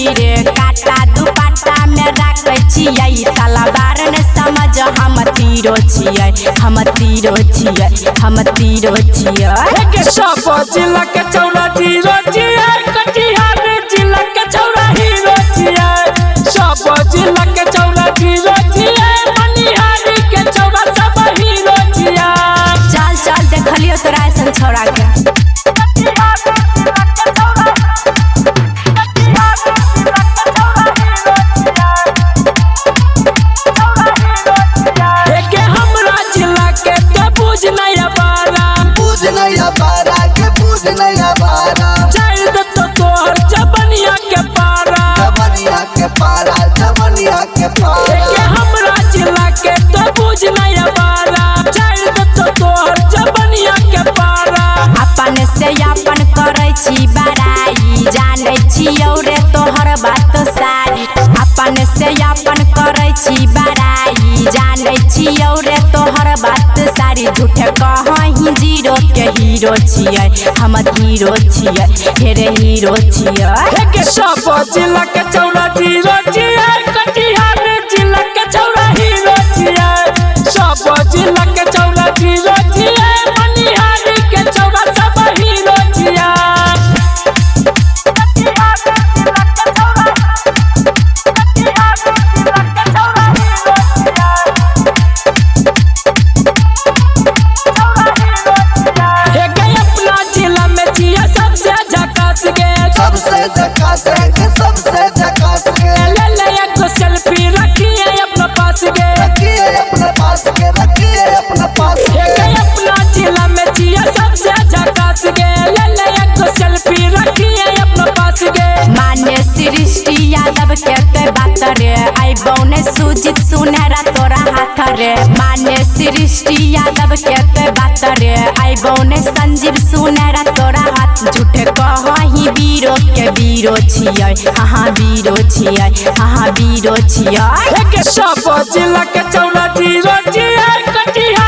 छियै रे, काटा दुपट्टा में राखै छियै, तलवार ने समझ हम तीरो छियै, हम तीरो छियै, हम तीरो छियै। हे सब जिला के चौरा जीरो छियै, कटिहार जिला के चौरा हीरो छियै। सब जिला के चौरा जीरो छियै, मनिहारी के चौरा सब हीरो छियै। चल चल देखलियो तोरा ऐसन छौड़ा के। एके हमरा जिला के ते बुझ नहीं अबारा, बुझ नहीं अबारा के बुझ नहीं अबारा, चाइल देतो तोहर जबनिया के पारा, जवनिया के पारा, जवनिया के पारा। एके हमरा जिला के ते बुझ नहीं अबारा, चाइल देतो तोहर जबनिया के पारा। अपन से अपन करै छी बड़ाई, जानै छियौ रे तोहर बात सारी। अपन से अपन करै छी बड़ाई, जानै छियौ रे तोहर बात सारी। झूठे कहीं जीरो के हीरो छियै, हम हीरो छियै, हे रे हीरो छियै। एके सब जिला के चौरा जीरो छियै, कटिहार जिला के चौरा हीरो छियै। सब जिला के चौरा जीरो छियै, मनिहारी के चौरा सब हीरो छियै। एके अपना जिला में छियै सबसे झकास गे, सबसे झकास के, सबसे झकास के, ले ले एगो सेल्फी रखिए अपना पास गे। रखिए अपने पास के, रखिए अपने पास के। एके अपना जिला में छियै सबसे झकास गे, ले ले एगो सेल्फी रखिए अपना पास गे। माने सृष्टि यादव के ते बात रे, अइबौ ने सुजित सुनहरा तोरा हाथ रे। माने सृष्टि यादव के ते बात रे, अइबौ ने संजीव सुनहरा तोरा हाथ। झूठे कहीं वीरो के वीरो छियै, हाँ वीरो छियै, हाँ वीरो छियै। एके सब जिला के चौरा जीरो छियै, कटिहार